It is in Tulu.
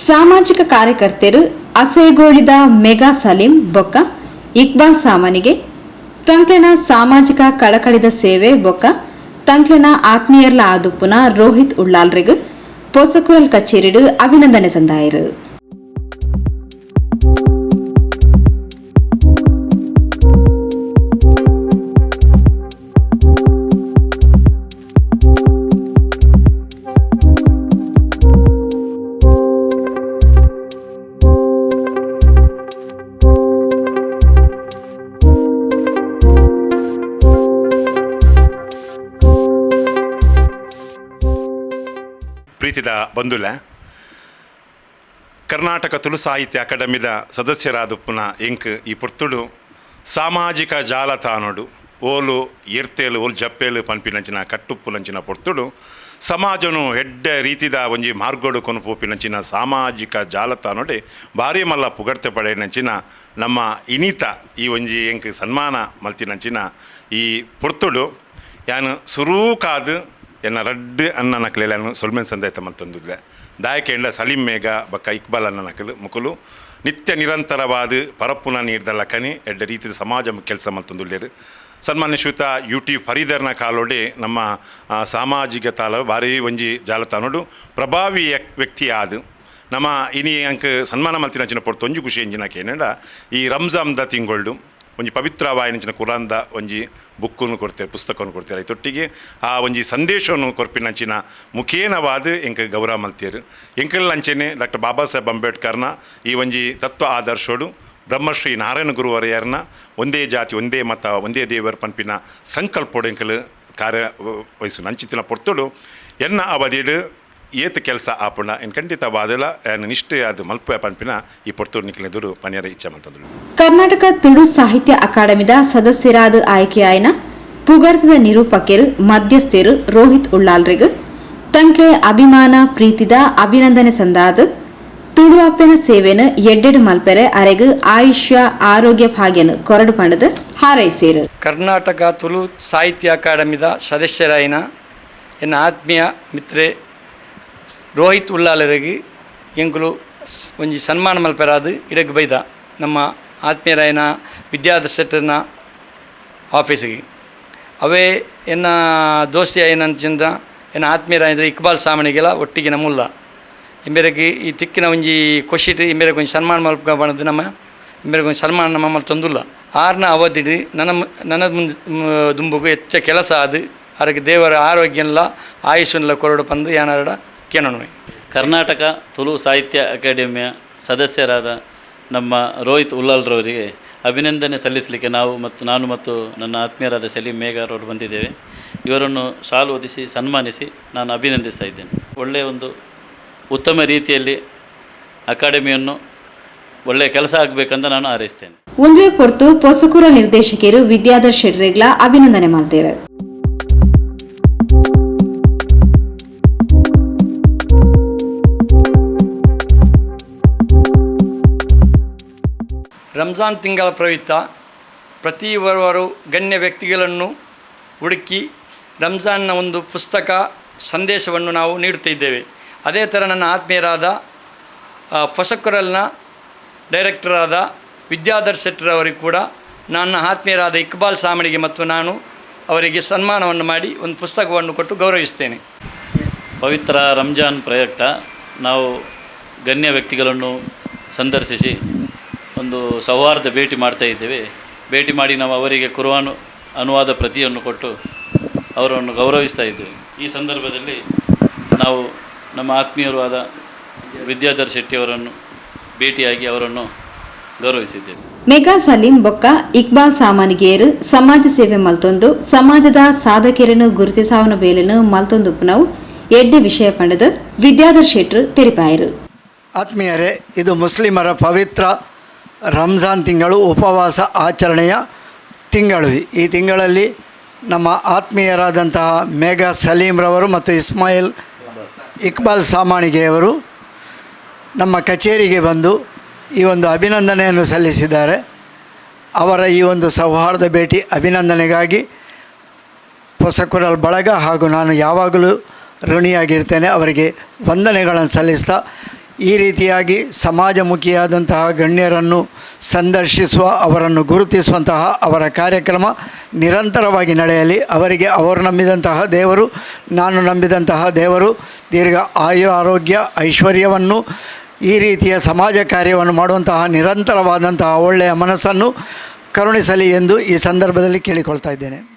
ಸಾಮಾಜಿಕ ಕಾರ್ಯಕರ್ತರು ಅಸೇಗೋಳಿದ ಮೆಗಾ ಸಲೀಂ ಬೊಕ್ಕ ಇಕ್ಬಾಲ್ ಸಾಮಾನಿಗೆ ತಂಕ್ಲೆನ ಸಾಮಾಜಿಕ ಕಳಕಳಿದ ಸೇವೆ ಬೊಕ್ಕ ತಂಕ್ಲೆನ ಆತ್ಮೀಯರ್ಲ ಆದುಪ್ಪುನ ರೋಹಿತ್ ಉಳ್ಳಾಲ್ರಿಗ್ ಪೊಸಕುರಲ್ ಕಚೇರಿಡು ಅಭಿನಂದನೆ ಸಂದಾಯರು. ಪ್ರೀತಿದ ಬಂಧುಲೆ, ಕರ್ನಾಟಕ ತುಳು ಸಾಹಿತ್ಯ ಅಕಾಡೆಮಿದ ಸದಸ್ಯರಾದ ಎಂಕ್ ಈ ಪೊರ್ತುಡು ಸಾಮಾಜಿಕ ಜಾಲತಾಣಡು ಓಲು ಎರ್ತೇಲು ಓಲು ಜಪ್ಪೇಲು ಪನ್ಪಿನಂಚಿನ ಕಟ್ಟುಪ್ಪುನಂಚಿನ ಪೊರ್ತುಡು ಸಮಾಜನು ಎಡ್ಡೆ ರೀತಿದ ಒಂಜಿ ಮಾರ್ಗೋಡು ಕೊನುಪೋಪಿನಂಚಿನ ಸಾಮಾಜಿಕ ಜಾಲತಾಣಡೆ ಭಾರಿ ಮಲ್ಲ ಪುಗರ್ತೆ ಪಡೆಯಿನಂಚಿನ ನಮ್ಮ ಇನಿತ ಈ ಒಂಜಿ ಎಂಕ್ ಸನ್ಮಾನ ಮಲ್ತಿನಂಚಿನ ಈ ಪೊರ್ತುಡು ಯಾನು ಸುರೂಕಾದು ಎನ್ನ ರಡ್ಡ್ ಅನ್ನ ನಕಲೆಲ್ಲ ಸೊಲ್ಮೆನ್ ಸಂದಾಯ್ತ ಮಲ್ತೊಂದಿದ್ಲೆ. ದಾಯಕೆಂಡ ಸಲೀಂ ಮೇಘ ಬಕ್ಕ ಇಕ್ಬಾಲ್ ಅನ್ನ ನಕಲು ಮುಕುಲು ನಿತ್ಯ ನಿರಂತರವಾದ ಪರಪ್ಪುನ ನೀರ್ದಲ್ಲ ಕನಿ ಎಡ್ಡೆ ರೀತಿಯ ಸಮಾಜ ಕೆಲಸ ಮಲ್ತೊಂದುಲ್ಲೇರು. ಸನ್ಮಾನ್ಯ ಶ್ರೀಯುತ ಯು ಟಿ ಫರೀದರ್ನ ಕಾಲೋಡೆ ನಮ್ಮ ಸಾಮಾಜಿಕ ತಾಲ ಭಾರಿ ಒಂಜಿ ಜಾಲತಾಣಡು ಪ್ರಭಾವಿ ವ್ಯಕ್ತಿಯಾದ ನಮ್ಮ ಇನಿ ಅಂಕ್ ಸನ್ಮಾನ ಮಲ್ತಿನಂಚಿನ ಪೊರ್ತು ಒಂಜಿ ಖುಷಿ ಎಂಜಿನ ಕೇನಂಡ ಈ ರಂಜಾನ್ದ ತಿಂಗೊಳ್ಡು ಒಂಜಿ ಪವಿತ್ರ ವಾಯಿನಂಚಿನ ಕುರಾನ್ದ ಒಂಜಿ ಬುಕ್ಕನ್ನು ಕೊಡ್ತೇವೆ, ಪುಸ್ತಕವನ್ನು ಕೊಡ್ತೇವೆ. ತೊಟ್ಟಿಗೆ ಆ ಒಂಜಿ ಸಂದೇಶವನ್ನು ಕೊರ್ಪಿನಂಚಿನ ಮುಖೇನವಾದ ಎಂಕ್ ಗೌರವ ಮಲ್ತೇರು. ಎಂಕಲ್ ಅಂಚೆನೆ ಡಾಕ್ಟರ್ ಬಾಬಾ ಸಾಹೇಬ್ ಅಂಬೇಡ್ಕರ್ನ ಈ ಒಂಜಿ ತತ್ವ ಆದರ್ಶೋಡು ಬ್ರಹ್ಮಶ್ರೀ ನಾರಾಯಣ ಗುರುವರಿಯರ್ನ ಒಂದೇ ಜಾತಿ ಒಂದೇ ಮತ ಒಂದೇ ದೇವರ ಪನ್ಪಿನ ಸಂಕಲ್ಪೋಡು ಎಂಕಲ್ ಕಾರ್ಯ ವಹಿಸು ಅಂಚಿತ್ತಿನ ಪೊರ್ತುಡು ಎನ್ನ ಅವಧಿಡು ಏತ್ ಕೆಲಸ ಆಪುಂಡ ಎನ್ ಖಂಡಿತ ವಾದಲ ಎನ್ ನಿಷ್ಠೆ ಅದು ಮಲ್ಪು ಪನ್ಪಿನ ಈ ಪೊರ್ತುಡು ನಿಕ್ಲೆದುರು ಪನಿಯರ ಇಚ್ಛೆ ಮಲ್ತಂದುಲು. ಕರ್ನಾಟಕ ತುಳು ಸಾಹಿತ್ಯ ಅಕಾಡೆಮಿದ ಸದಸ್ಯರಾದ ಆಯ್ಕೆಯಾಯಿನ ಪುಗರ್ತದ ನಿರೂಪಕರು ಮಧ್ಯಸ್ಥರು ರೋಹಿತ್ ಉಳ್ಳಾಲ್ರಿಗ್ ತಂಕ್ಲೆ ಅಭಿಮಾನ ಪ್ರೀತಿದ ಅಭಿನಂದನೆ ಸಂದಾದ ತುಳು ಅಪ್ಪೆನ ಸೇವೆನ ಎಡ್ಡೆಡು ಮಲ್ಪೆರೆ ಅರೆಗ್ ಆಯುಷ್ಯ ಆರೋಗ್ಯ ಭಾಗ್ಯನು ಕೊರಡು ಪಂಡದು ಹಾರೈಸೇರು. ಕರ್ನಾಟಕ ತುಳು ಸಾಹಿತ್ಯ ಅಕಾಡೆಮಿದ ಸದಸ್ಯರಾಯಿನ ಎನ್ನ ಆತ್ಮೀಯ ಮಿತ್ರೆ ರೋಹಿತ್ ಉಳ್ಳಾಲರಿಗೆ ಎಂಕುಲು ಒಂಜಿ ಸನ್ಮಾನ ಮಲ್ಪೆರಾದು ಇಡಗ್ ಬೈದ ನಮ್ಮ ಆತ್ಮೀಯರಾಯನ ವಿದ್ಯಾಧರ್ ಶೆಟ್ಟರ್ನ ಆಫೀಸಿಗೆ. ಅವೇ ಎನ್ನ ದೋಸ್ತಿ ಆಯ್ನಂಚಿಂದ ಎನ್ನ ಆತ್ಮೀಯರಾಯಂದ್ರೆ ಇಕ್ಬಾಲ್ ಸಾಮಣಿಗೆಲ್ಲ ಒಟ್ಟಿಗೆ ನಮ್ಮುಲ್ಲ ಇಂಬೆರೆಗೆ ಈ ತಿಕ್ಕಿನ ಒಂಜಿ ಖುಷಿಟ್ ಇಂಬೆರೆಗೆ ಒಂಜಿ ಸನ್ಮಾನ ಮಲ್ಪ ಬಣ್ಣದು ನಮ್ಮ ಇಂಬೆರೆಗೆ ಒಂಜಿ ಸನ್ಮಾನ ನಮ್ಮ ಮಲ್ತೊಂದುಲ್ಲ. ಆರ್ನ ಅವಧಿಡ್ ನನ್ನ ನನ್ನ ಮುಂದೆ ದುಂಬುಗು ಹೆಚ್ಚ ಕೆಲಸ ಅದು ಅದಕ್ಕೆ ದೇವರ ಆರೋಗ್ಯಲ್ಲ ಆಯುಷ್ಯನ್ಲ ಕೊರಡು ಪಂದು ಯಾನಾರಡ ಕೇನೋಣ. ಕರ್ನಾಟಕ ತುಳು ಸಾಹಿತ್ಯ ಅಕಾಡೆಮಿಯ ಸದಸ್ಯರಾದ ನಮ್ಮ ರೋಹಿತ್ ಉಲ್ಲಾಲ್ರವರಿಗೆ ಅಭಿನಂದನೆ ಸಲ್ಲಿಸಲಿಕ್ಕೆ ನಾವು ಮತ್ತು ನಾನು ಮತ್ತು ನನ್ನ ಆತ್ಮೀಯರಾದ ಸಲೀಂ ಮೇಘರವರು ಬಂದಿದ್ದೇವೆ. ಇವರನ್ನು ಶಾಲು ಹೊದಿಸಿ ಸನ್ಮಾನಿಸಿ ನಾನು ಅಭಿನಂದಿಸ್ತಾ ಇದ್ದೇನೆ. ಒಳ್ಳೆಯ ಒಂದು ಉತ್ತಮ ರೀತಿಯಲ್ಲಿ ಅಕಾಡೆಮಿಯನ್ನು ಒಳ್ಳೆಯ ಕೆಲಸ ಆಗಬೇಕಂತ ನಾನು ಹಾರೈಸ್ತೇನೆ. ಒಂದುವೆ ಪೊರ್ತು ಪೊಸಕೂರ ನಿರ್ದೇಶಕರು ವಿದ್ಯಾಧರ್ ಶೆಟ್ರೆಗ್ಲ ಅಭಿನಂದನೆ ಮಲ್ತೇರು. ರಂಜಾನ್ ತಿಂಗಳ ಪ್ರಯುಕ್ತ ಪ್ರತಿ ಓರ್ವರು ಗಣ್ಯ ವ್ಯಕ್ತಿಗಳನ್ನು ಹುಡುಕಿ ರಂಜಾನ್ನ ಒಂದು ಪುಸ್ತಕ ಸಂದೇಶವನ್ನು ನಾವು ನೀಡುತ್ತಿದ್ದೇವೆ. ಅದೇ ಥರ ನನ್ನ ಆತ್ಮೀಯರಾದ ಪೊಸಕುರಲ್ನ ಡೈರೆಕ್ಟರಾದ ವಿದ್ಯಾಧರ್ ಶೆಟ್ಟರ್ ಅವರಿಗೆ ಕೂಡ ನನ್ನ ಆತ್ಮೀಯರಾದ ಇಕ್ಬಾಲ್ ಸಾಮಣಿಗೆ ಮತ್ತು ನಾನು ಅವರಿಗೆ ಸನ್ಮಾನವನ್ನು ಮಾಡಿ ಒಂದು ಪುಸ್ತಕವನ್ನು ಕೊಟ್ಟು ಗೌರವಿಸ್ತೇನೆ. ಪವಿತ್ರ ರಂಜಾನ್ ಪ್ರಯುಕ್ತ ನಾವು ಗಣ್ಯ ವ್ಯಕ್ತಿಗಳನ್ನು ಸಂದರ್ಶಿಸಿ ಒಂದು ಸೌಹಾರ್ದ ಭೇಟಿ ಮಾಡ್ತಾ ಇದ್ದೇವೆ. ಭೇಟಿ ಮಾಡಿ ನಾವು ಅವರಿಗೆ ಕುರ್ಆನ್ ಅನುವಾದ ಪ್ರತಿಯನ್ನು ಕೊಟ್ಟು ಅವರನ್ನು ಗೌರವಿಸ್ತಾ ಇದ್ದೇವೆ. ಈ ಸಂದರ್ಭದಲ್ಲಿ ನಾವು ನಮ್ಮ ಆತ್ಮೀಯರು ಆದ ವಿದ್ಯಾಧರ್ ಶೆಟ್ಟಿಯವರನ್ನು ಭೇಟಿಯಾಗಿ ಅವರನ್ನು ಗೌರವಿಸಿದ್ದೇವೆ. ಮೆಗಾ ಸಲೀಂ ಬೊಕ್ಕ ಇಕ್ಬಾಲ್ ಸಾಮಾನಿಗೇರು ಸಮಾಜ ಸೇವೆ ಮಲ್ತೊಂದು ಸಮಾಜದ ಸಾಧಕರನ್ನು ಗುರುತಿಸಾವನ ಬೇಲೆನು ಮಲ್ತೊಂದುಪ್ಪುನವು ಎಡ್ಡೆ ವಿಷಯ ಪಂಡದು ವಿದ್ಯಾಧರ್ ಶೆಟ್ರು ತೆರಿಪಾಯರು. ಆತ್ಮೀಯರೇ, ಇದು ಮುಸ್ಲಿಮರ ಪವಿತ್ರ ರಂಜಾನ್ ತಿಂಗಳು, ಉಪವಾಸ ಆಚರಣೆಯ ತಿಂಗಳು. ಈ ತಿಂಗಳಲ್ಲಿ ನಮ್ಮ ಆತ್ಮೀಯರಾದಂತಹ ಮೇಘಾ ಸಲೀಮ್ರವರು ಮತ್ತು ಇಸ್ಮಾಯಿಲ್ ಇಕ್ಬಾಲ್ ಸಾಮಾಣಿಗೆಯವರು ನಮ್ಮ ಕಚೇರಿಗೆ ಬಂದು ಈ ಒಂದು ಅಭಿನಂದನೆಯನ್ನು ಸಲ್ಲಿಸಿದ್ದಾರೆ. ಅವರ ಈ ಒಂದು ಸೌಹಾರ್ದ ಭೇಟಿ ಅಭಿನಂದನೆಗಾಗಿ ಹೊಸಕುರಲ್ ಬಳಗ ಹಾಗೂ ನಾನು ಯಾವಾಗಲೂ ಋಣಿಯಾಗಿರ್ತೇನೆ. ಅವರಿಗೆ ವಂದನೆಗಳನ್ನು ಸಲ್ಲಿಸ್ತಾ ಈ ರೀತಿಯಾಗಿ ಸಮಾಜಮುಖಿಯಾದಂತಹ ಗಣ್ಯರನ್ನು ಸಂದರ್ಶಿಸುವ, ಅವರನ್ನು ಗುರುತಿಸುವಂತಹ ಅವರ ಕಾರ್ಯಕ್ರಮ ನಿರಂತರವಾಗಿ ನಡೆಯಲಿ. ಅವರಿಗೆ ಅವರು ನಂಬಿದಂತಹ ದೇವರು, ನಾನು ನಂಬಿದಂತಹ ದೇವರು ದೀರ್ಘ ಆಯುರ ಆರೋಗ್ಯ ಐಶ್ವರ್ಯವನ್ನು, ಈ ರೀತಿಯ ಸಮಾಜ ಕಾರ್ಯವನ್ನು ಮಾಡುವಂತಹ ನಿರಂತರವಾದಂತಹ ಒಳ್ಳೆಯ ಮನಸ್ಸನ್ನು ಕರುಣಿಸಲಿ ಎಂದು ಈ ಸಂದರ್ಭದಲ್ಲಿ ಕೇಳಿಕೊಳ್ತಾ ಇದ್ದೇನೆ.